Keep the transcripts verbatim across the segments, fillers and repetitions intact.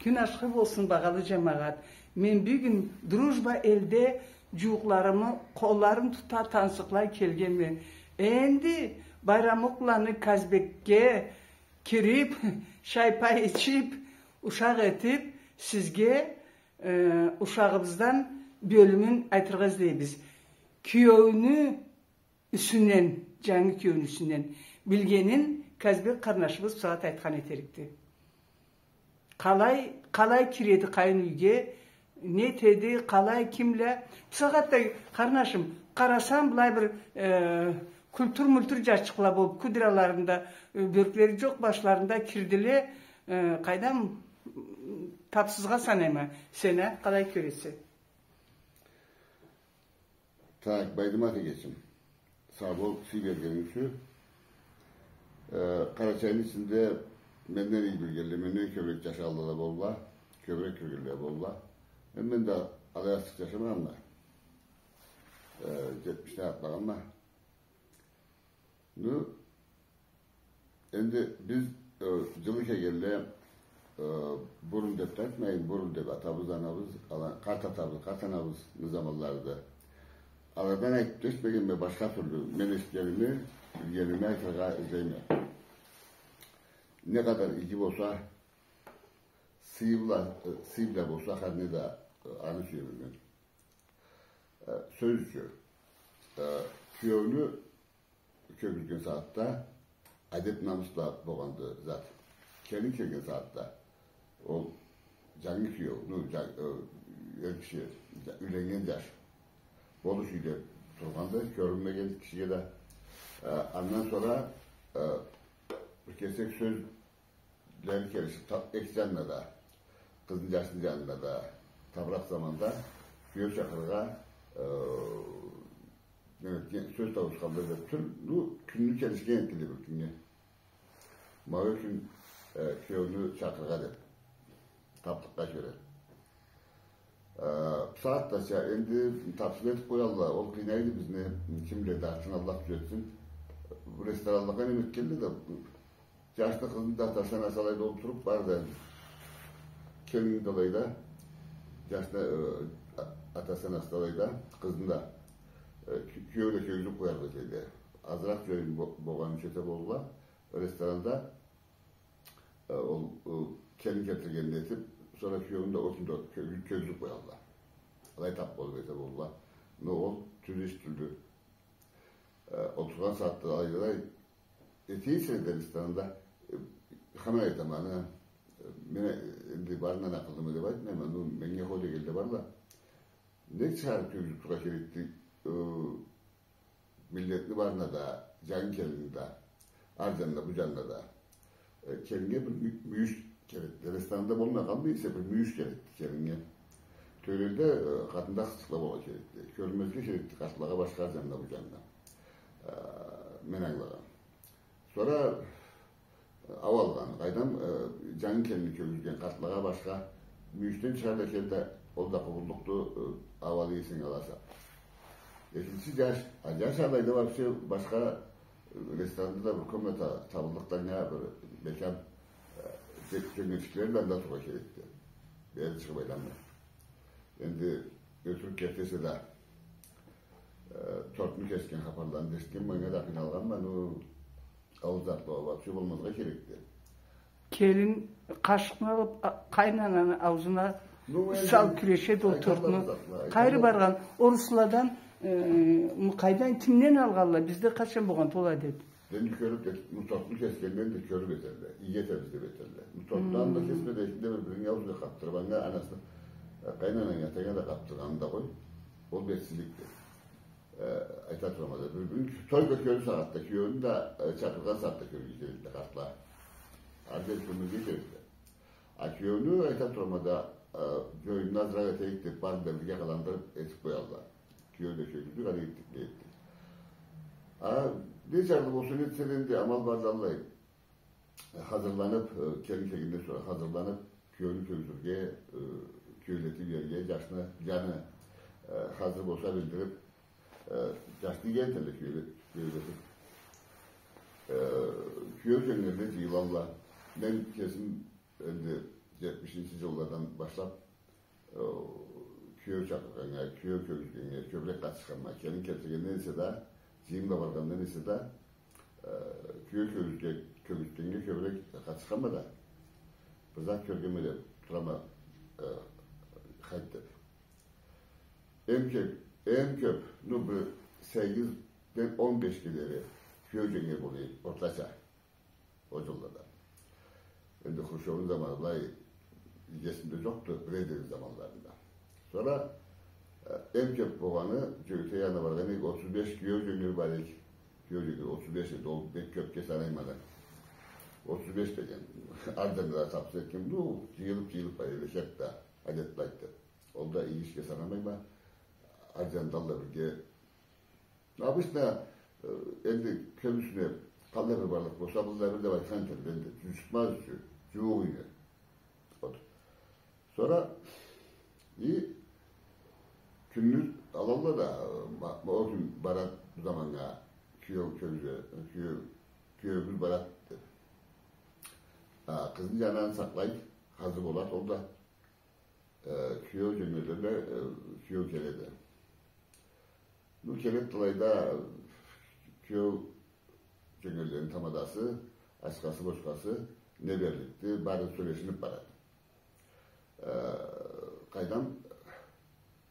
Кюн ашхы болсун, багъалы джамагъат. Мен бюгюн Дружба элде джууукъларымы къолларын тута, тансыкълай келгенме. Энди Байрамукъланы Казбекге кирип, шай-пай ичип, ушакъ этип, сизге, э, ушагъыбыздан бёлюмюн айтыргъа излейбиз. Киеуню юсюнден, джангы киеуню юсюнден билгенин Казбек къарнашыбыз бусагъат айтхан этерикди. Къалай, къалай киреди къайын юйге, не этеди, къалай, ким бла. Бусагъатда, къарнашым, къарасам, былай бир, э, кюлтюр-мюлтюр джашчыкъла болуп, кудраларында, э, бёрклери джокъ, башларында кирдиле, э, къайдам, тапсызгъа санайма. Сен а къалай кёресе? Так, Байдымат эгечим. Сау бол, сый бергенинг ючюн. Э, Къарачайны ичинде менден иги билгенле, менден кёбюрек джашагъанла да болла, кёбюрек кёргенле болла. Мен, мен да алай артыкъ джашамагъанма. Э, джетмишни атлагъанма. Ну, энди биз, э, джылы келгенле, э, бурун деп да айтмайым, бурун деп атабыз, анабыз, ала-, къарт атабыз, къарт анабызны заманларыды. Аладан айтып да эшитмегенме, башха тюрлю мен эшитгеними, билгеними айтыргъа излейме. Не къадар иги болса, сыйы бла, э, сый бла болса, хар не да, э, аны сюеме мен. Э, сёз ючюн, э, киеуню кёргюзген сагъатда адет-намыс бла болгъанды зат. Келин келген сагъатда ол джангы киеу, ну, джа-, э, эр киши, джа-, юйленнген джаш болуш юйде тургъанды, кёрюнмеген кишиге да. Э, андан сора, э, бир кесек сёз лери келишип, та-, эки джанына да, къызны, джашны джанына да, табыракъ заманда киеу чакъырыргъа, э, демек, сёз тауушханлай да тюл, ну, кюнню келишген этдиле бир кюннге. Ма бу кюн, э, киеуню чакъырыргъа деп, таплыкъгъа кёре. Э, бусагъатдача энди тапсыз этип къоялла, ол къыйнайды бизни, ким биледи, артын Аллах тюзетсин. Ресторанлагъа неме этгенле да, джашны, къызны да атасы-анасы алайда олтуруп барды. Келинни да алайда, джашны, э, а-, атасы-анасы да алайда, къызны да, э, кю-, киеу да кёргюзюп къоярла дейди. Азыракъ джоюм бо-, болгъаны ючюн эте болла, ресторанда, э, ол, э, келин келтиргенни этип, сора киеуню да ол кюн да кё-, кёргюзюп къоялла. Алай тап болуп эте болла. Но ол тюз иш тюлдю. Э, олтургъан сагъатда алайда да этейсе да ресторанында, э, хаман айтама, аны, э, мен, э, энди барындан акъыллыма деп айтмайма, ну, меннге хо дегенле барла. Нек чыгъарып кёргюзюп турургъа керекди, э, миллетни барына да, джангы келинни да, ар джанына, бу джанына да. Э, келиннге бир мю-, мюйюш керекди. Ресторанында болмай къалмай эсе, бир мюйюш керекди келиннге. Тёледе, э, къатында къызчыкъла болургъа керекди. Кёрюнмезге керекди къартлагъа башха, ар джанына, бу джанына. Э, мен ангылагъан. Сора, э, ауалгъан, къайдам, э, джангы келинни кёргюзген къартлагъа башха мюйюшден чыгъар да келди, ол да къубуллукъду, э, ауал иесин аласа. Экинчи джаш, а, джаш алайда вообще башха, э, ресторанда да бир комната табыллыкъ да, анга бир мекям, э, джё-, джёнгечиклери да анда турургъа керекди. Бери чыгъып айланмай. Энди ётюрюп кертесе да, э, тортну кесген хапарланы да эшитгенме, анга да къыйналгъанма, ну, ол затла вообще болмазгъа керекди. Келин къашыкъны алып, а, къайын ананы аузуна, ну, сал, кюрешеди ол тортну. Къайры баргъан, орусладан, э, къайдан, кимден алгъанла? Бизде къачан болгъанды ол адет? Энди кёрюп эт-, ну, тортну кесгенден да кёрюп этелле, иги этебиз деп этелле. Ну, тортну анда кесме да, экинде бир-биринге аузунга къапдырып, анга анасы, э, къайын ананга, атанга да къапдыргъанын да къой, ол бетсизликди. Э, айта турама да, бир-бирин только кёрюр сагъатда, киеуню да, э, чакъыргъан сагъатда кёрюрге керекди къартла. Ары дери кёрмезге керекди. А киеуню, айта турама да, э, джоюмну азыракъ этейик деп, барын да бирге къаландырып этип къоялла. Киеу да кёргюздю, къалай этдик, не этдик. А не джарлы болса, не этсе да, энди амал барды, аллай. Хазырланып, э, келин келгенден сора хазырланып, киеуню кёргюзюрге, э, киеулетип иерге, джашны, джаны, э, хазыр болса билдирип, э, джашны иги этелле киеуле-, киеулетип. Э, киеу джёнгенле джыйылалла. Мен кесим энди джетмишинчи джылладан башлаб, э, киеу чакъыргъаннга, киеу кёргюзтгеннге кёбюрек къатышханма. Келин келтиргенден эсе да, джыйым бла баргъандан эсе да, э, киеу кёргюзтге-, кёргюзтгеннге кёбюрек къатышханма да, бир зат кёргенме деб турама, э, хайт деб. Эм кёб, эм кёб, ну, бир сегизден он бешге дери киеу джёнгер болур эди, ортача. Ол джыллада. Энди Хрущёвну заманы былай эсимде джокъду, Брежневни заманларында. Сора, э, эм кёб болгъаны, Джёгетей янына баргъан эдик, отуз беш киеу джёнгер бар эди. Киеу джёнгер отуз беш эди, ол бек кёбге санайман. Отуз беш деген, ары джанында да табыс этгенме, ну, джыйылыб-джыйылыб бара эди, хетта, адет былайды. Ол да иги ишге санамайма, ары джанында да бирге Обычно, э, энди кёбюсюне къаллай бир барлыкъ болса, быллай бир деб айтхан этерди, энди джюз чыкъмаз ючюн, джууукъ юйге. Вот. Сора, и кюндюз алалла да, э, ма-, ма-, ол кюн барады бу заманнга киеу кёргюзтге, киеу, киеуюгюз барады деб. А, къызны джанындан сакълайды, хазыр болады ол да. Э, киеу джёнгерле, э, киеу келеди. Ну, келеди да алайда, э, киеу джёнгерлени тамадасы, ачхасы, бочхасы, не берликди, бары сёлешиниб барады. Э, къайдам,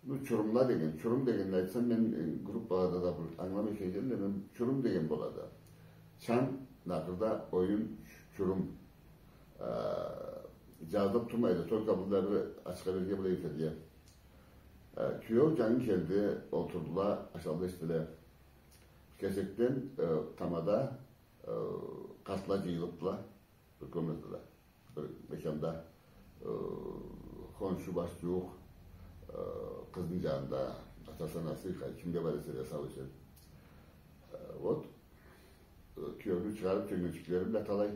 ну, чурумла деген, чурум дегенни айтсам, мен, э, группалада да бир ангыламай келгенме, мен чурум деген болады. Чанг, накъырда, оюн, чурум. Э, джазылыб турмайды, только быллай бир ачха берген былай этерге. Э, киеу джангы келди, олтурдула, ашалла, ичдиле. Кесекден, э, тамада, э, къартла джыйылыбдыла бир комнатада, бир меканда, э, хоншу, баш джууукъ, э, къызны джанында, атасы, анасы, ким да бар эсе да, сау-эсен. Э, вот, э, киеуню чыгъарыб, тёнгерчиклерин да талай,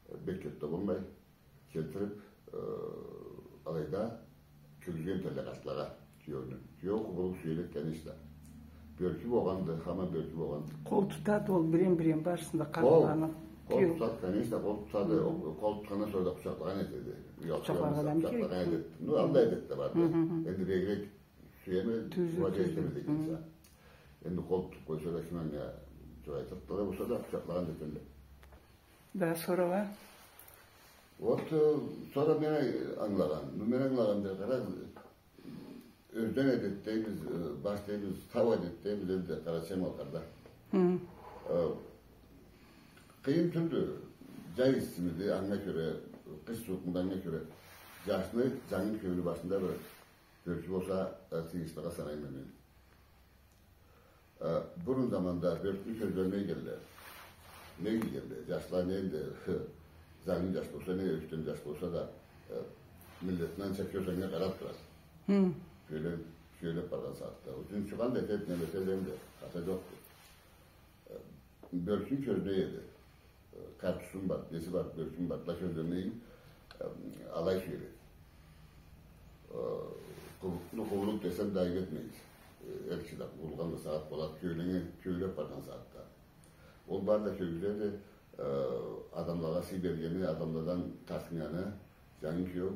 э, бек кёб да болмай, келтириб, э, алайда кёргюзтген этелле къартлагъа киеуню. Киеу хубулукъ сюеллик, конечно. Бёркю болгъанды, хаман бёркю болгъанды. Къол тутады ол бирем-бирем барысын да къартланы. Къол, къол тутады, конечно, къол тутады. Ол къол тутхандан сора да къучакълагъан этеди. Къучакълагъан этеди. Ну, аллай адет да барды. Энди бегирек сюеме, уважать этеме дегенча. Энди къол тутуб къойса да, ким анга джукъ айтыб да болса да, къучакълагъан этелле. Да, сора уа? Вот, э, сора мен ай-, ангылагъан. Ну, мен ангылагъан да, къара, ёзден адет дейбиз, э, баш дейбиз, тау адет дейбиз, энди къарачай-малкъарда. Э, къыйын тюлдю, джай иссимиди, анга кёре, къыш сууукъмуду, анга кёре. Джашны, джангы киеуню башында бир бёркю болса, э, тыйыншлыгъа санайма мен. Э, бурун заманда бёркюню кёзлерине ийгенле. Не ийгенле? Джашла не энди, джангы джаш болса, не ёсген джаш болса да, э, миллетине анча кёз анга къараб турады. Сюелеб, сюелеб баргъан сагъатда. Ючюн чыгъан да этеди, неме этеди, энди хата джокъду. Э, бёркюн кёзлей эди. Картузу бар, неси бар, бёркю бар, бла кёзлерине ийип, э, алай сюеледи. Э, къубу-, ну, къубулукъ десем да айып этмегиз. Э, эр киши да къубулгъан да сагъат болады, киеуле-, киеулеб баргъан сагъатда. Ол бары да кёзледи, э, адамлагъа сый бергени, адамладан тартыннганы, джангы киеу,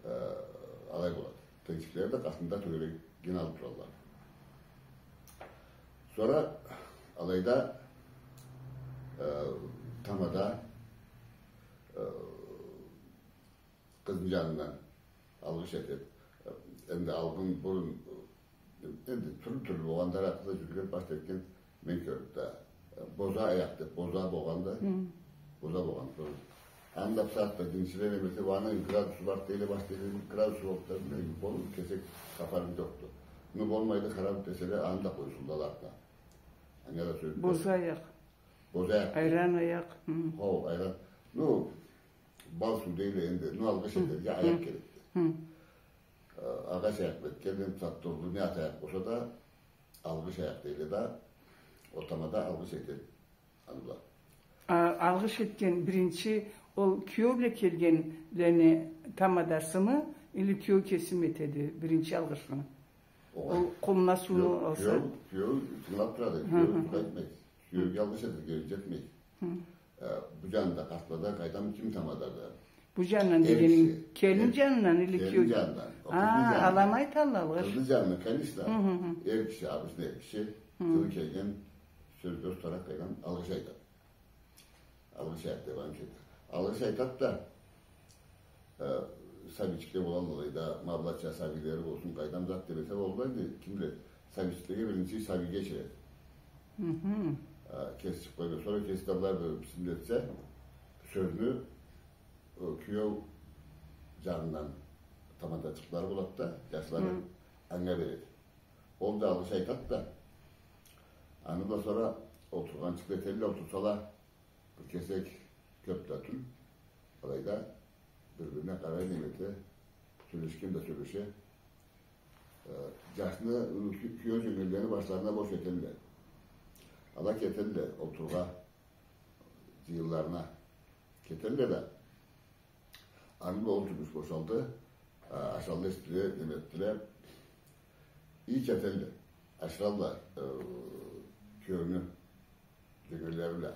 э, алай болады. Тенчиклери да къатында тёгерек гиналыб туралла. Сора алайда, э, тамада, э, къызны джанындан алгъыш этеди. Энди алгъын бурун, энди тюрлю-тюрлю болгъанды, артда джюрюлюб баш этген, мен кёрюб да. Боза аякъ деб, боза болгъанды. Боза болгъанды. Анда бусагъатда динчиле неме эте, аны градусу бар дейле, баш дейле, градусу болуб да, мен болур, кесек хапарым джокъду. Ну, болмайды, харам деселе, аны да къойсунла артына. Анга да сёз бер. Боза аякъ. Боза аякъ. Айран аякъ. Хо, айран. Ну, бал суу дейле энди. Ну, алгъыш этерге аякъ керекди. Э, агъач аякъ бла этген, таттырлы не ат аякъ болса да, алгъыш аякъ дейле да, ол тамада алгъыш этеди аны бла. А, алгъыш этген биринчи ол киеу бла келгенлени тамадасымы, или киеу кесими этеди биринчи алгъышны? Огъай. Ол къолуна сууну алса? Киеу, киеу тынгылаб турады, киеу къайтмайды. Киеуге алгъыш этерге джетмейди. Э, бу джанында къартлада, къайдам, ким тамадады? Бу джанындан дегенинг, келин джанындан или кюёу? Келин джанындан. Ол къызны джанындан. А, аланы айталла алгъаш. Къызны джанындан, конечно. Хы, хы, хы. Эр киши, абысына эр киши. Хы. Джылы келген, сёз, дёрт тарап къайдан алгъыш айтады. Алгъыш айтады, деб ант этеди. Алгъыш айтады да, э, сабийчикле болалла да, ма былайча сабийлери болсун, къайдам зат деб эсе болду энди, ким биледи, сабийчиклеге биринчи сабий кечиреди. Хы-хы. Э, кеси чыгъыб къойду. Сора кеси да былай бир бисмилла этсе, сёзню, э, кюёу джанындан таматачыкълары болады да, джашлары, хы, анга береди. Ол да алгъыш айтады да. Аны бла сора олтургъанчыкъ этелле, олтурсала, бир кесек кёб да тюл, алайда бир-бирине къарай, неме эте, сёлешген да сёлеше. Э, джашны, кю-, кюёу джёнгеллени башларына бош этелле. Ала кетелле олтурургъа, джыйынларына кетелле да. Аны бла ол джумуш бошалды. А, ашалла, ичдиле, неме этдиле. И кетелле. Ашыралла, э, кюёуню джёнгеллери бла.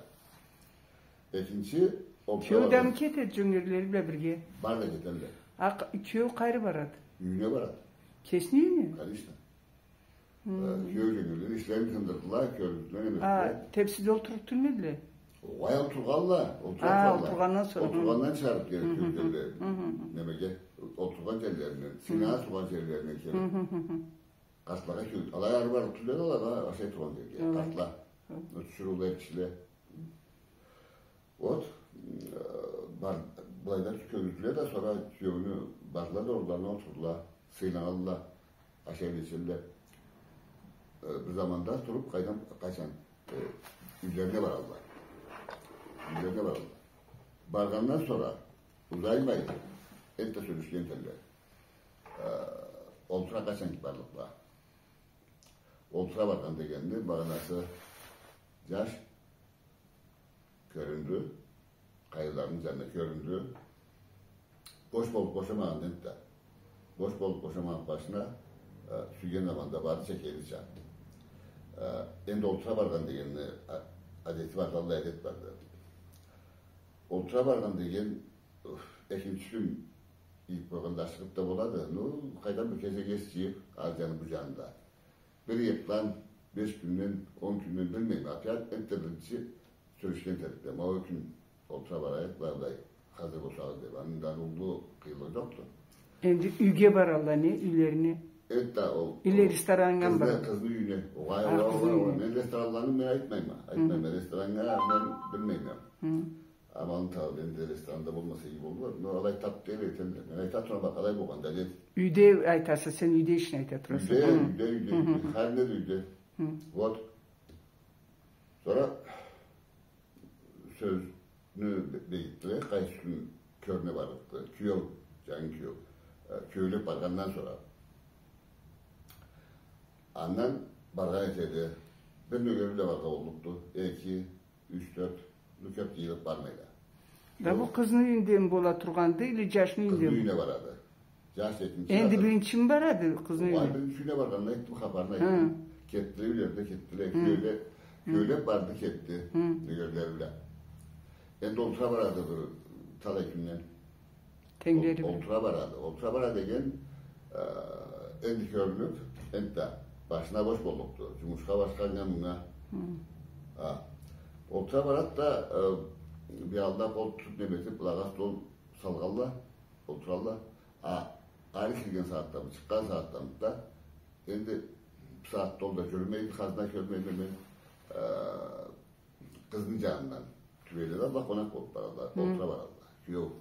Экинчи, ол... Кюёу да кетеди джёнгеллери бла бирге? Бары да кетелле. А, къ-, кюёу къайры барады? Юйюне барады. Кесини юйюне? Конечно. Хы. Э, кюёу джёнгелле ишлерин тындырдыла, кёргюзтюле, неме этдиле. А, тепсиде олтуруб тюлмедиле? Огъай, олтургъанла, олтургъанла. А, олтургъандан сора, хы. Олтургъандан чыгъарыб келиб кёргюзтелле. Хы, хы, хы. Немеге, олтургъан джерлеринден, сыйыныб тургъан джерлеринден келиб. Хы, хы, хы, хы. Къартлагъа кёргюз-, алай ары барыб тюлдю, алай, ашай тургъан джерге. Алай. Къартла. Хы. Тиширыулу кишиле. Вот, э, бар-, былайда кёргюзтелле да, сора кюёуню бардыла да, орларына олтурдула, сыйланалла, ашайла, ичелле. Э, бир заманда туруб, къайдан, къачан, э, юйлерине баралла. Юйлерине баралла. Баргъандан сора, узаймай, энтда сёлешген этелле. Э, олтура къачан барлыкъла. Олтура баргъан дегенни магъанасы: джаш кёрюндю, къайынларыны джанына кёрюндю. Бош болуб бошамагъан энтда. Бош болуб бошамагъан башына, э, сюйген заманда барды, чекедича. Э, энди олтура баргъан дегенни, а-, адети барды, аллай адет барды. Олтура баргъан деген, уф, экинчи кюн ийиб къойгъанда ашыгъыб да болады. Ну, къайдан бир кесек эс джыйыб, ары джаны, бу джанында. Бир ыйыкъдан, беш кюнден, он кюнден, билмейме, опять энтда биринчи сёлешген этелле. Ма ол кюн олтура барайыкъ, былай-былай хазыр болсагъыз деб. Аны да уллу къыйынлыгъы джокъду. Энди юйге баралла, не, юйлерине? Энтда ол, или ол рестораннга къызны, баралла? Къызны юйюне. Огъай, а, огъай, къызны юйюне. Мен ресторанланы мен айтмайма. Айтмайма. Хы. Рестораннга мен билмейме. Хы. Амалны табыб, энди ресторанда болмаса, ий болур. Но алай тап деб этелле. Мен айта турама, бакъ, алай болгъанды, алай. Юйде айтаса, сен юйде ишин айта тураса. Юйде, хы, юйде, юйде, хы, юйде. Хы. Хар не да юйде. Хы. Вот. Сора сёзню бе-, бегитдиле, къайсы кюн кёрюне барлыкъды. Кюёу, джангы кюёу. Э, кюёулеб баргъандан сора. Андан баргъан этеди. Бир нёгери бла баргъан боллукъду. Эки, юч, тёрт, ну, кёб джыйылыб бармайла. Да бу къызны юйюнден бола тургъанды или джашны юйюнден? Къызны юйюне барады. Джаш экинчи. Энди биринчими барады къызны юйюне? Огъай, биринчи юйюне баргъанын айтдым, хапарын айтдым. Хы. Кетдиле, юйлерине кетдиле. Хы. Кюёуле-, хы, кюёулеб барды, кетди. Хы. Нёгерлери бла. Энди олтура барады бир талай кюнден. Тенглери бла. Ол-, олтура барады. Олтура барады деген, э, энди кёрюнюб, энтда башына бош боллукъду. Джумушха башханнга, мынга. Хы. А. Олтура барады да, э, биялда къол тутуб, неме этиб, былагъа стол салгъалла, олтуралла. А, ары кирген сагъатда, чыкъгъан сагъатда да, энди бусагъатда ол да кёрмейди, хазна кёрмейме мен, э, къызны джанындан тюбейле да, ала къонакъ болуб баралла, хы, олтура баралла. Кюёу.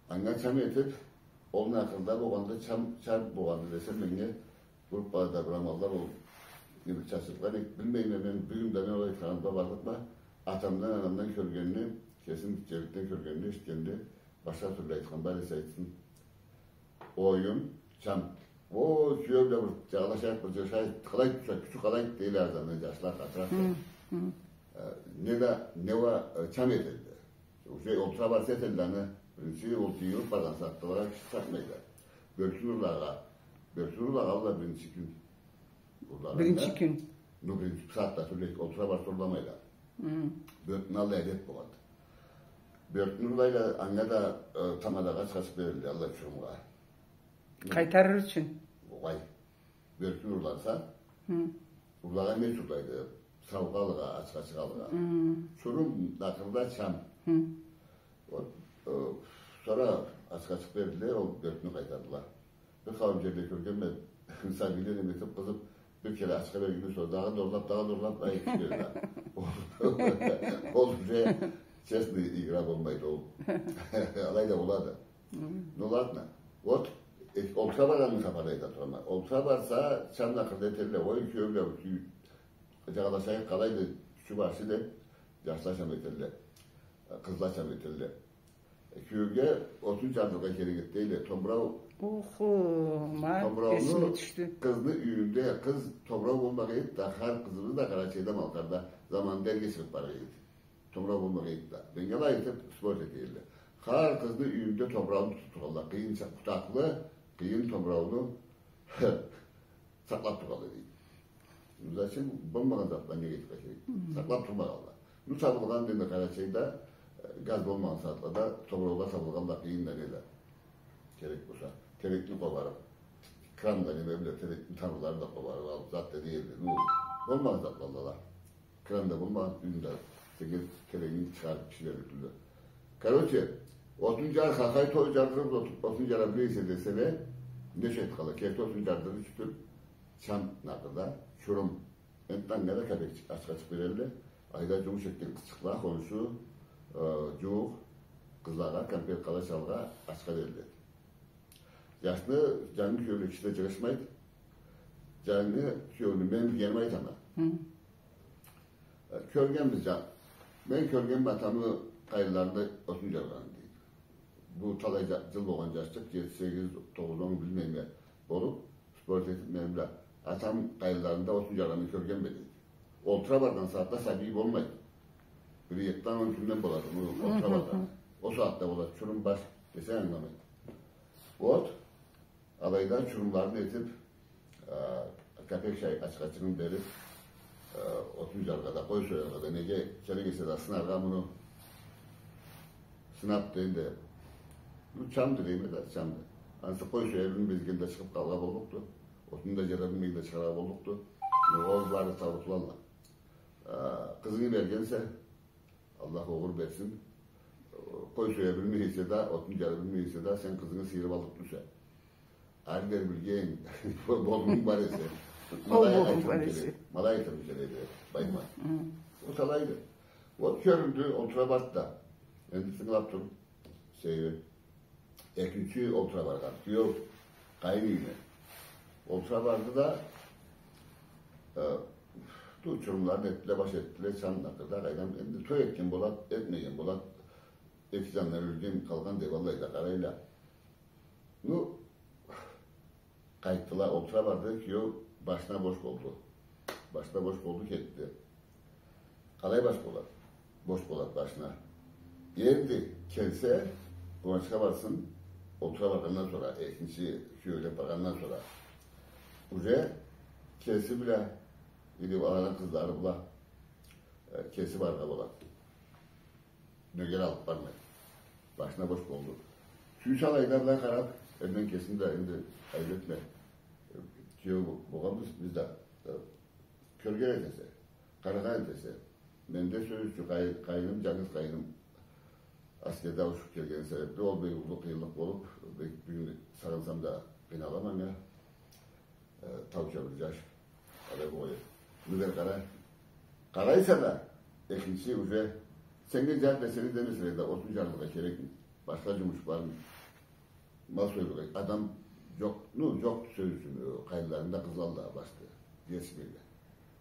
Анга чам этиб, ол не акъырда болгъанды, чам, чам болгъанды десе, меннге группада бир амалла болуб, не бир чачылгъан эди, билмейме мен, бюгюн да мен ол айтханыма барлыкъма, атамдан, анамдан кёргенни, кесим джерикден кёргенни, эшитгенни, башха тюрлю айтхан бар эсе айтсын. Оюн, чам. О, кюёу бла бир джагъалашайыкъ, бир джашайыкъ, къалай тюшсе, кючю къалай дейле ары андан джашла, къатыракъ. Хы, хы. Э, не да, не уа, э, чам этелле. Уже олтура барса этелле аны, биринчи ол джыйылыб баргъан сагъатда алай киши чакъмайла. Бёркюн урлагъа, бёркюн урлагъалла биринчи кюн. Урлагъаннга. Биринчи кюн. Ну, биринчи сагъатда тюрлю олтура барса урламайла. Хы. Бёркюн аллай адет болгъанды. Бёркню урлайла, анга да, э, тамадагъа ачха ачыкъ бериле, аллай чурумгъа. Къайтарыр ючюн. Огъай. Бёркню урласа, хы, урлагъан не урлайды? Саугъа алыргъа, ачха ачыкъ алыргъа. Хы. Чурум, накъырда чам. Хы. Вот, э, сора ачха ачыкъ бериле, ол бёркню къайтардыла. Бир къауум джерде кёргенме, сабийле неме этип, къызып, бир кере ачха бергенден сора дагъыда урлап, дагъыда урлап, ай, кёргенле. Ол, ол уже честный игра болмайды ол. Алай да болады. Хы. Ну ладно. Вот, э, олтура баргъанны хапарын айта турама. Олтура барса, чам накъырда этелле, ой, кёбюле, кю-, джагъалашайыкъ, къалайды, кючю барчы деп, джашла чам этелле. Къызла чам этелле. Киеуге отун джардыргъа керек эди, дейле, томурау. Уху, ма, томурауну эсиме тюшдю. Къызны юйюнде къыз томурау болмагъа эди да, хар къызыбыз да Къарачайда, Малкъарда заманында эрге чыгъып баргъа эди. Томурау болмагъа эди да. Меннге алай этип спорт эте эдиле. Хар къызны юйюнде томурауну тутуп тургъанла. Къыйын ча-, къутакълы, къыйын томурауну сакълап тургъанла, дейди. Зачем? Болмагъан затла неге этирге керек? Хы. Сакълап турмагъанла. Ну, табылгъан, дейди, Къарачайда, э, газ болмагъан сагъатлада томураула табылгъанла, къыйын да, не да. Керек болса, терекни къобарып, кран да, неме бла, терекни тамырларын да къобарып алып, зат да дегенлей. Ну, болмагъан затла ала. Кран да болмагъан, юйюнде сеннге терегинги чыгъарып, кишиле тюрлю. Короче, отун джар, хахай той джардырып, отун, отун джара билмейсе десенг, не иш этип къала, керти отун джардырып, чам накъырда, чурум. Энтда анга да капекчик ачха ачыкъ берелле. Айда джумуш этген къызчыкъла, хоншу, э, джууукъ къызлагъа, конфет, къалач алыргъа ачха бериледи. Джашны джангы киеуге киши да джыгъышмайды. Джангы киеуню мен билгеними айтама. Хы. Э, кёргенбиз джа-, мен кёргенме атамы къайынларында отун джаргъанын, дейди. Бу талай джа-, джыл болгъан джашчыкъ, джети, сегиз, тогъуз, он, билмейме, болуп, спорт этип, мени бла, атам къайынларында отун джаргъанын кёргенме, дейди. Олтура баргъан сагъатда сабий болмайды. Бир джетиден он кюнден болады, бу олтура баргъан. Ол сагъатда болады чурум баш десенг, ангыламайды. Вот. Алайда чурумларын этип, э, капекчик ачха ачыгъын берип, э, отун джарыргъа да, къой сояргъа да, неге керек эсе да, сынаргъа муну, сынап да энди. Бу чамды дейме да, чамды. Ансы къой соя билмеген да чыгъып къалыргъа боллукъду. Отун да джара билмеген да чыгъаргъа боллукъду. Бу ол бары табытылалла. Э, къызынгы бергенсе, Аллах огъур берсин. Къой соя билмей эсе да, отун джара билмей эсе да, сен къызынгы сыйырып аллыкъ тюлсе. Ары бери билген болумунг бар эсе. Ол болумунг бар эсе. Ма алай айтырым келеди, Байман. Хы. Ол алайды. Вот кёрюндю, олтура барды да. Энди тынгылап тур. Сейир. Экинчи олтура баргъан. Киеу къайын юйюне. Олтура барды да, э, ту чурумларын этдиле, баш этдиле, чам накъырда, къайдам, энди той этген болад, этмеген болад, эки джандан ёлген, къалгъан деб, аллай да къарайла. Ну, къайтдыла, олтура барды, киеу башына бош болду. Башына бош болду, кетди. Къалай баш болад? Бош болад башына. Энди келсе, къууанчха барсын, олтура баргъандан сора, экинчи киеулеп баргъандан сора, уже кеси бла, или аланы къызлары бла, э, кеси барыргъа болад. Нёгер алып бармай. Башына бош болду. Сюйсе алайда былай къарап, э, мен кесим да энди айып этме. Э, киеу болгъанбыз биз да, э, кёрген этесе, къарагъан этесе. Менде сёз ючюн къай-, къайыным, джангыз къайыным аскерде ауушуп келгени себепли, ол бек уллу къыйынлыкъ болуп, бек бюгюн сагъынсам да къыйналама мен. Э, тауча бир джаш. Алай бу къой. Муну бери къара. Къарайса да, экинчи уже сеннге джар десенг да, демесенг да, отун джарыргъа керекми? Башха джумуш бармы? Мал сояргъа адам джокъ, ну, джокъ сёз ючюн, э, къайынларында къызлалла башха, джетишмейле.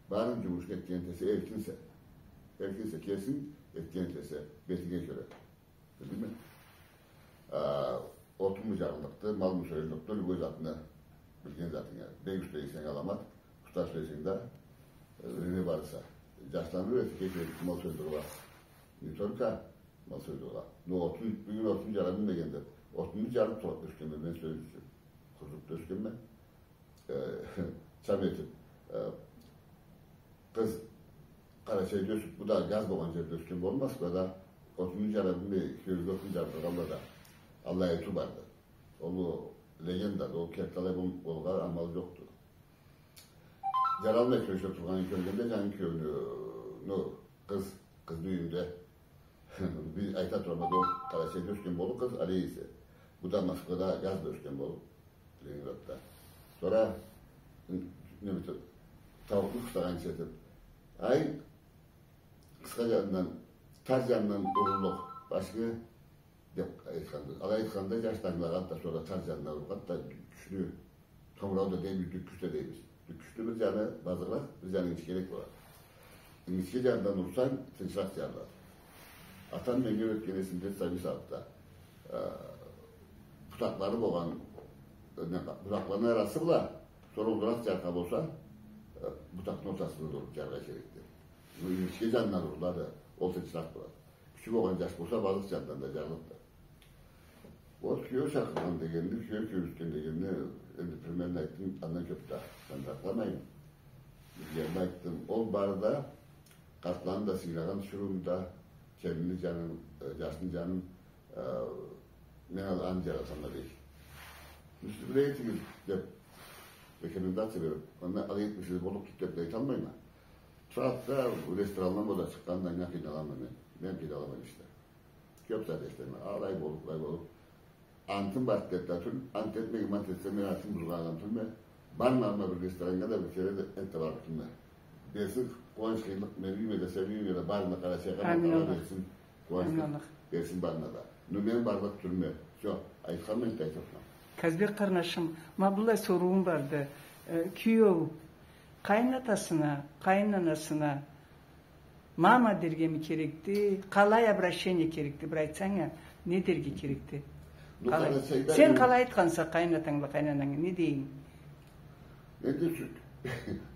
Барын джумушну этген этесе, эркинсе. Эркинсе, кесинг этген этесе, бетинге кёре. Билдингми? А, отунму джарыллыкъды, малмы союллукъду, любой затны, билген затынгы. Бек уста эсенг аламат, уста эсенг да, э, юйюне барса. Джашланы юретирге керек мал союргъа. Не только мал союргъа. Но отун, бюгюн отун джара билмегенди. Отунну джарып туруб ёсгенме мен, сёз ючюн. Хурзукда ёсгенме. Э, чам этиб, э, къыз Къарачайда ёсюб, бу да газ болгъан джерде ёсген болмаз, бу да Отуну джарармы, кёрюрге отун джардыргъанла да. Аллай айтыу барды. Ол легенда, ол керти алай бол-, болургъа амал джокъду. Джаралмай кюрешип тургъанын кёргенде, джангы кюеуню, ну, къыз, къызны юйюнде. Бир айта турама да, ол Къарачайда ёсген болур къыз, алай эсе. Бу да Москвада, Газда ёсген болур, Ленинградда. Сора, не битип, тауукъну къыстагъанча этип, ай, къысха джанындан, тар джанындан урлукъ башынгы, деп айтханды. Алай айтханда, джаш да ангылагъанды да, сора тар джанындан ургъанды да, кючлю, томурау да дейбиз, дюккюч да дейбиз. Дюккючню бир джаны базыгъыракъ, бир джаны ингичгерек болады. Ингичге джанындан урсанг, тынчыракъ джарылады. Атам меннге юретген эсимде, сабий сагъатда, э, бутакълары болгъан, э, не, бутакъланы арасы бла, сора уллуракъ джарыргъа болса, э, бутакъны ортасында да уруп джарыргъа керекди. Бу ингичге джанындан урулады, ол тынчыракъ болады. Кючю болгъан джаш болса, базыкъ джанындан да джарылыпды. Вот, кюеу чакъыргъан дегенни, кюеу кюрешген дегенни, энди примерно айтдым, андан кёп да сандыракъламайым. Бир джерде айтдым, ол бары да, къартланы да сыйлагъан тиширыуну да, келинни джанын, э, джашны джанын, э, мен ал-, аны джаратама дей. Сиз биле этигиз деп, рекомендация берип, анда алай этмесегиз боллукъду деп да айталмайма. Турады да, ресторандан бла да чыкъгъанына къыйналама мен. Мен къыйналама ишде. Кёп зат эшитеме. Алай болуп, былай болуп. Антым барды деп да тюл, ант этмегенме, ант этсем, мен антым бузгъан адам тюлме. Бармагъанма бир рестораннга да, бир кере да энтда барып тюлме. Берсин къууанч, къыйынлыкъ мени юйюме да, сени юйюнге да, барына, Къарачайгъа да, Аллах берсин къууанч, къыйынлыкъ берсин барына да. Но мен барлыкъ тюлме. Всё, айтханма, энтда айтырма. Казбек къарнашым, ма быллай соруум барды. Э, кюеу къайын атасына, къайын анасына мама дергеми керекди, къалай обращение керекди, бир айтсанг а, не дерге керекди? Къалай? Сен къалай айтханса къайын атанг бла къайын ананга, не дейим? Энди сю-,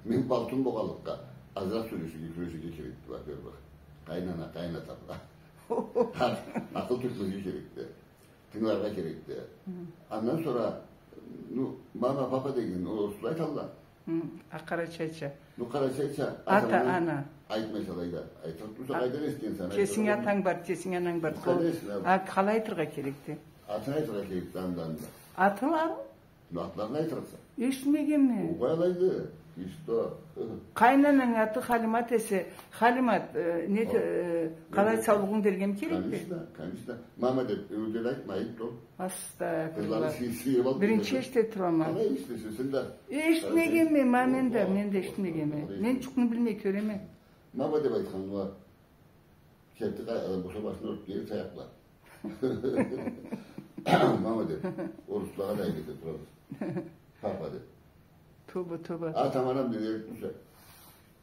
мен балтым болгъанлыкъгъа, азыракъ сёлеширге, кюреширге керекди, во-первых. Къайын ана, къайын ата бла. Акъыл тёкмезге керекди. Тынгыларгъа керекди. Хы. Андан сора, ну, мама, папа деген, ол орусла айталла. Хы, а къарачайча? Ну, къарачайча, ата, ана. Айтмайса алайда. Айтырыкъ тюлсе, къайдан эшитгенсе, кесинги атанг барды, кесинги ананг барды. Къайдан эшитгенсе, а, къалай айтыргъа керекди? Атын айтыргъа керекди, андан да. Атыламы? Ну, атларын айтырыкъса. Эшитмегенме. Огъай, алайды. Ишде. Къайын ананг аты Халимат эсе, Халимат, э, не, э, къалай, саулугъунг дергеми керекди? Конечно, конечно. Мама деп, ёмюрде айтма, айыпды ол. Астагъфируллах. Къызланы сый-, сыйып алып. Биринчи эшите турама. Къалай эшитесе, сен да. Эшитмегенме, ма мен да, мен да эшитмегенме. Мен джукъну билмей кёреме. Мама деп айтхан, уа. Керти къа-, э, буса башына уруб, гери таякъ бла. Мама деп. Оруслагъа да айтып турабыз. Папа деп. Тоба, тоба. Атам, анам дерик буса.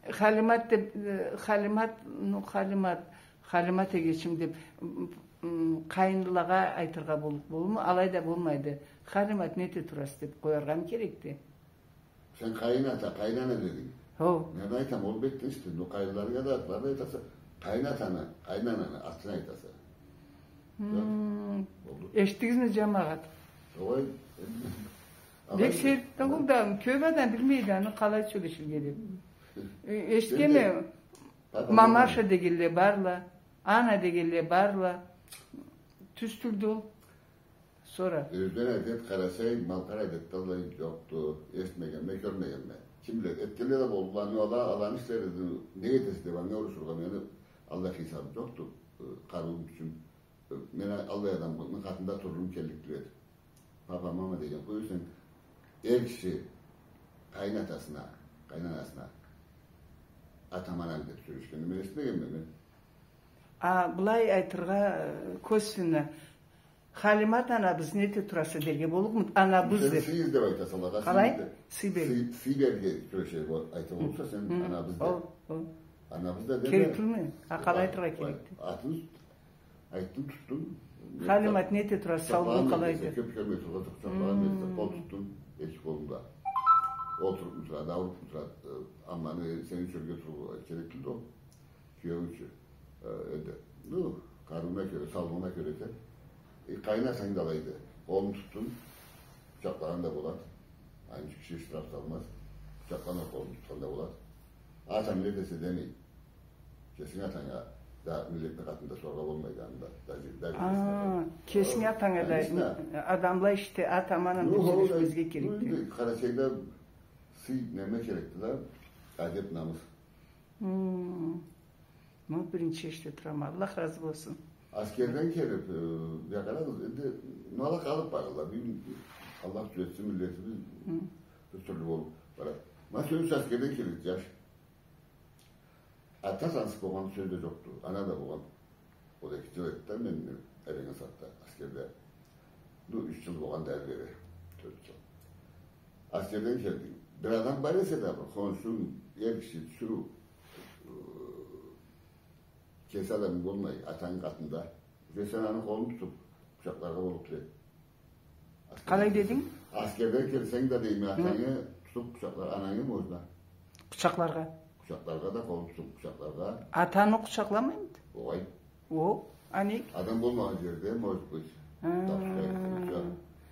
Халимат деп, э, Халимат, ну, Халимат, Халимат эгечим деп, м, м, къайынлагъа айтыргъа бол-, болурму? Алай да болмайды. Халимат, не эте тураса деп къояргъамы керекди? Сен къайын ата, къайын ана дединг. Хо. Мен айтама, ол бетден эшитдим. Ну, къайынларынга да атларын айтаса, къайын атаны, къайын ананы атын айтаса. Хм. Болду. Эшитдигизми, джамагъат? Огъай. Бек сейир тюлдю да, кёб адам билмейди аны къалай сёлеширге деп. Э, эшитгенме, мамаша дегенле барла, ана дегенле барла. Тюз тюлдю ол. Сора. Ёзден адет, къарачай, малкъар адетде аллай джокъду, эшитмегенме, кёрмегенме. Ким биледи, этгенле да болурла, аны ала, аланы ишлери, не этесе деп, анга урушургъа мени аллай хыйсабым джокъду, э, къарыуум ючюн. Э, мен аллай адамны къатында турлугъум келлик тюл эди. Папа, мама деген къой, сен эр киши къайын атасына, къайын анасына, атам, анам деп сёлешгенни мен эшитмегенме мен. А былай айтыргъа, э, косвенно, Халимат анабыз, не эте тураса дерге боллукъмуду? Анабыз деп. Сен сый из деп айтаса, алагъа сый из деп. Къалай? Сый бер. Сый, сый берирге кюреширге айтыргъа болса, сен анабыз деп. Ол, ол. Анабыз да деме. Керек тюлмю? А къалай айтыргъа керекди? Атын айтдым, тутдум. Халимат, не эте тураса, саулугъунг къалайды? Кёб кёрмей тургъан, къучакълагъан, къол тутдум эки къолумда. Олтурупму турады, аурупму турады, э, амманы сени ючюн ёрге тургъа керек тюлдю ол. Кюеу ючюн. Э, энди, ну, къарыууна кёре, саулугъуна кёре экен. Э, къайын атанг да алайды. Къолун тутдунг, къучакълагъан да болады. Анчы киши штраф салмаз. Къучакълама, къолун тутхан да болады. Атанг не десе, демей. Кесинг атанга Да, миллетни къатында соргъа болмайды анда. Да, да, да, А, кесинги атанга да, Конечно. адамла ишде ат-аман анда тюзюлюшмезге керекди. Къарачайда сый неме керекди да, адеп, намыс. Хм. Ну, биринчи эшите турама. Аллах разы болсун. Аскерден келип, э, бу къарагъыз, энди, ну, ала къалып баралла. Бюгюн, Аллах тюзетсин, миллетибиз Хы. бир тюрлю болуп барады. Ма сёз аскерден келеди, жаш. Ата тансыкъ болгъан сёз да жокъду. Ана да болгъан. Ол эки жыл эди да мен, мен эленген сагъатда аскерде. Ну, юч жыл болгъан да ары бери. Тёрт жыл. Аскерден келдинг. Бир адам бар эсе да, бир хоншунг, эр киши, тиширыу, э, кеси адамынг болмай, атангы къатында. Уже сен аны къолун тутуп, къучакъларгъа боллукъду. Къалай дединг? Аскерден келсенг да, дейме, Хы. атангы тутуп къучакъла, анангы можно. Къучакъларгъа. Къучакъларгъа да, къолун тутуп къучакъларгъа. Атаны къучакъламаймыды? Огъай. О, ани? Адам болмагъан жерде, может быть. Хы. Тапсырайыкъ,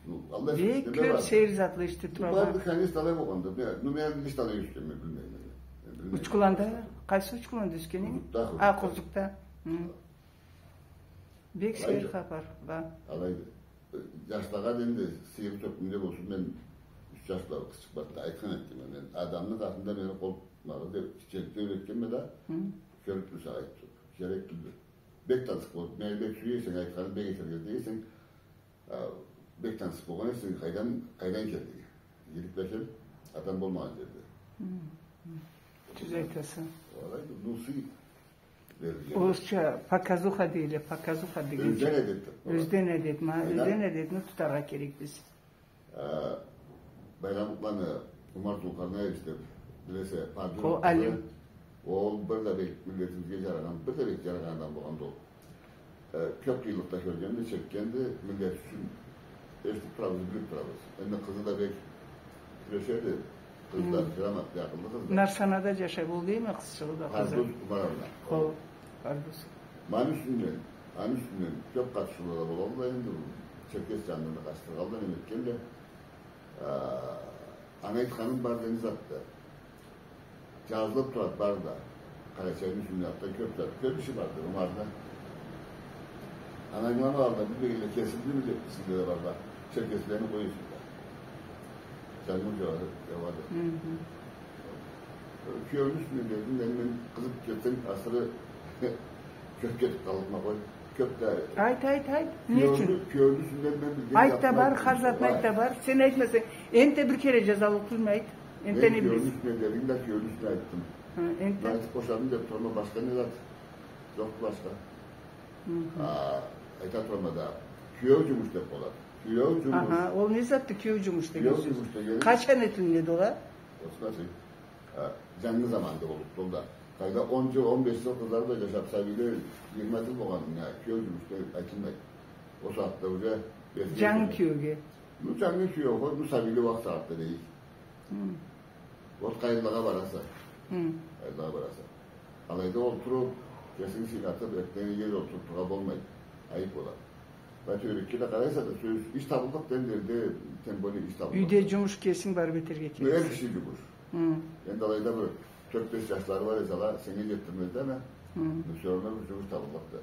ну, Аллах Бек сюйсе, кёп бар. Сейир затла эшите турама. Барды, конечно, алай болгъанды. Мен, ну, мен лично алай ёсгенме, билмейме. Мен билмейме. Учкуланда, къайсы Учкуланда ёсгенинг? Къузукъда, А, Къузукъда. Къузукъда. Хы. Бек Алайды. Сейир хапар, да. Алайды. Жашлагъа дейим да, сыйыры тёкюмде болсун, мен юч жашла къызчыкъ барды да, айтхан этдим мен. Адамны къатында мени къол тутмагъыз деп, кичиликде юйретгенме да, Хы. кёрюп турса айтып, керек тюлдю. Бек тансыкъ болуп, мени бек сюе эсенг, айтханымы бек этерге излей эсенг, а, бек тансыкъ болгъан эсенг, къайдан, къайдан келдинг? Игилик бла кел, адам болмагъан жерде. Хы, хы. Тюз айтаса. Алайды, ну, сый. Орусча показуха дейле, показуха деген. Ёзден адет деп. Ёзден адет, ма, Айна. Ёзден адетни тутаргъа керекбиз. Э, Байрамукъланы Умар Зулкарнаевич деп, билесе, пардюр. Ол алим. Ол бир да бек миллетибизге жарагъан, бир да бек жарагъан адам болгъанды ол. Э, кёп къыйынлыкъ да кёргенди, чекгенди, миллет ючюн. Эшитип турабыз, билип турабыз. Энди къызы да бек кюрешеди. Къызы да Хы. грамотный, акъыллы къызды. Нарсанада жашай болду, дейме, къызчыгъы да, къызы. Пардуз Умаровна. Хо, Пардуз. Ма аны юсюнден, аны юсюнден кёп къатышыула да бола, энди бу Черкес жанына да къатышдыргъанла, неме этгенле. Э, аны айтханым бар деген затды. Жазылып турады бары да. Къарачайны юсюнден атта кёп зат, кёп иши барды Умарны. Аны ангыламагъанла, билмегенле кесилди, биле, сизде да бар да. Черкеслени къоюгъуз да. Жангыз жауады, жауады. Хы-хы. Киеуню юсюнден дедим, мен, мен къызып кетсем, асыры кёп кетип къаллыкъма, къой. Кёп да. Айт, айт, айт. Не ючюн? Киеуню, киеуню юсюнден мен билген затым бар. Айт да бар, хар затны айт да бар. Сен айтмасанг, энтда бир кере жазалыкъ тюлме, айт. Энтда не билесе? Мен киеуню юсюнден дедим да, киеуню юсюнден айтдым. Хы, энтда? Мен айтып бошадым деп турама, башха не зат жокъду башха. Хы-хы. А, айта турама да, киеу жумуш деп болады. Киеу жумуш. Аха, ол не затды, киеу жумуш деген сёз? Киеу жумуш деген. Къачан этилинеди ол а? Осман сен. Э, жангы заманда болуп, ол да. Къайда он жыл, он беш жыл къызлары бла жашап, сабийле, жыйырма жыл болгъанына киеу жумуш деп айтылмайды. Ол сагъатда уже жангы киеуге. Ну, жангы киеу, хо, ну, сабийле уакъ сагъатда дейик. Хы. Вот къайынлагъа бараса. Хы. Къайынлагъа бараса. Алайда олтуруп, кесинги сыйлатып, эртден иги олтуруп тургъа болмайды. Айып болады. Бла тёгерекге да къарайса да, сёз, иш табыллыкъ деген жерде, тем более иш табыллыкъ. Юйде жумуш кесинг барып этерге керексе. Эр киши жумуш. Хы. Энди алайда бир тёрт-беш жашлары бар эсе, ала сеннге жетдирмезле, ана. Хы. Всё равно бир жумуш табыллыкъды.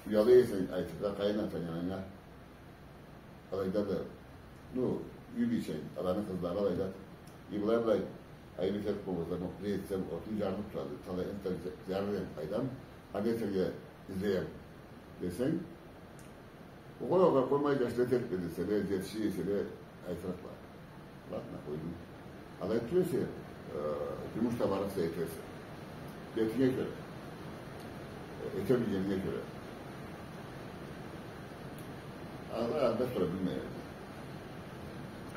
Уяла эсенг айтыргъа, къайын атанга, ананга. Алайда да, ну, юй бийченг, аланы къызлары алайда. И былай-былай, айып этерик болмазла, муну этсем, отун жарылып турады, талай энтда жарыр эдим, къайдам, аны этерге излейме десенг, огъай, огъай, къоймай, жашла этерик десенг, жетишир эсе да, айтырыкъла. Ладно, къойдум. Алай тюл эсе, э, жумуш табарыкъса, этерсе. Бетинге кёре. Эте билгенинге кёре. Алай, алай, сора билмейме.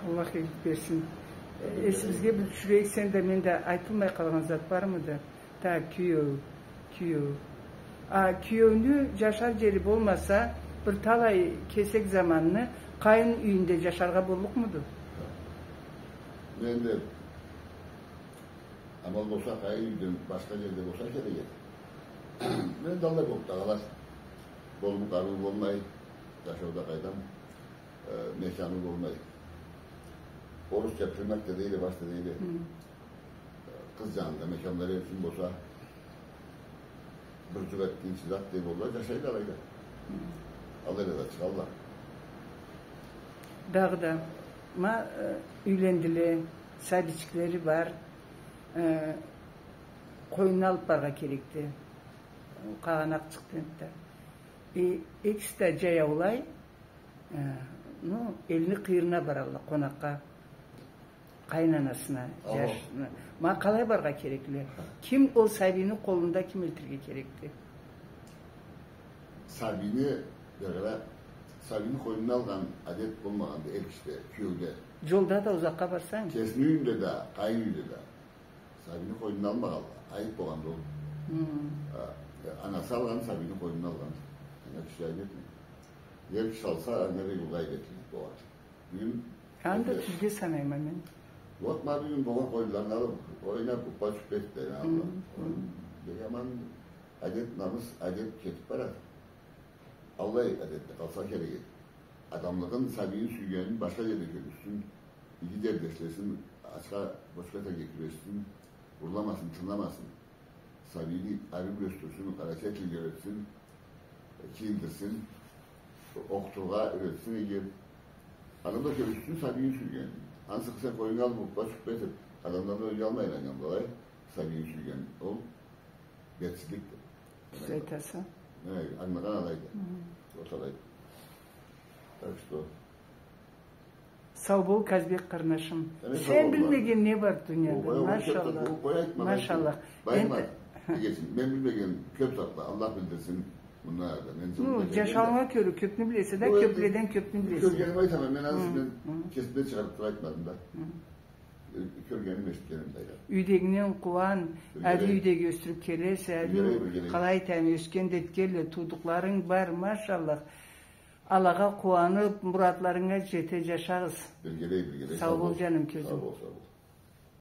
Аллах игилик берсин. Амин. Эсибизге бир тюшюрейик, сен да, мен да айтылмай къалгъан зат бармыды? Так, киеу, киеу. А киеуню жашар жери болмаса, бир талай кесек заманны къайын юйюнде жашаргъа боллукъмуду? Энди амал болса, къайын юйден башха жерде болса керек эди. Энди алай болуп да къалады. Болмай, къарыу болмай, жашауда къайдам, э, мекяны болмай. Орусча примак да дейле, башха дейле. Хы. Къыз жанында мекямлары ючюн болса, Бир джукъ этгинчи зат деб, олла джашайла алайда. Алайла да чыгъалла. Дагъыда, ма, э, юйлендиле, сабийчиклери бар, э, къойнуна алыб барыргъа керекди. Къагъанакъ чыкъды энтда. Э, экиси да джаяулай, э, ну, элни къыйырына баралла, къонакъгъа. Къайын анасына, джашына. Ма къалай барыргъа керекле? Ким ол сабийни къолунда, ким элтирге керекди? Сабийни, бир къара, сабийни къойнуна алгъан адет болмагъанды эр кишиде, киеуде. Джолда да, узакъгъа барсанг? Кесини юйюнде да, къайын юйде да. Сабийни къойнуна алмагъанла. Айыб болгъанды ол. Хы. А, э, анасы алгъан, сабийни къойнуна алгъан. Анга киши айыб этмей. Эр киши алса, анга бек уллу айыб этилиб болгъан. Бюгюн... Аны да тюзге санайма мен. Вот, ма бюгюн болгъан къойлуланы алыб, ойнаб, уппа-чуппа этиб да, аллай. Бек аман адет, намыс, адет кетиб барады. Аллай адетде къалса керек эди. Адамлыгъын, сабийин сюйгенин башха джерде кёргюзтсюн, иги дерт эшлесин, ачха-бочха этерге кюрешсин, урламасын, тырнамасын. Сабийни ариу ёсдюрсюн, къарачай тилге юретсин, кийиндирсин, окъутургъа юретсин, иги. Адам да кёргюзтсюн сабийин сюйгенин. Ансы къыса къойнуна алыб, уппа-чуппа этиб, адамланы ойнатмайын, алай, сабийин сюйген. Ол бетсизликди. Тюз айтаса. Э, ангылагъан алайды. Хы. Ол алайды. Так что, Сау бол, Казбек къарнашым. Сен билмеген не бар дунияда? Машаллах. Машаллах. Мен билмеген кёб затла, Аллах билдирсин. Мындан ары да мен... Ну, джашауунга кёре кёбню билесе да, кёбледен кёбню билесе. Кёргеними айтама, мен ансы мен кесимден чыгъарыб туруп айтмадым да. Кёргеним, эшитгеним да. Юйдегингден къууан, ариу юйдеги ёсдюрюб келесе, ариу, къалай айтайым, ёсген да этгенле, туудукъларынг бар, машаллах. Алагъа къууаныб, муратларынга джете джашагъыз. Биргелей, биргелей. Сау бол, джаным, кёзюм. Сау бол, сау бол.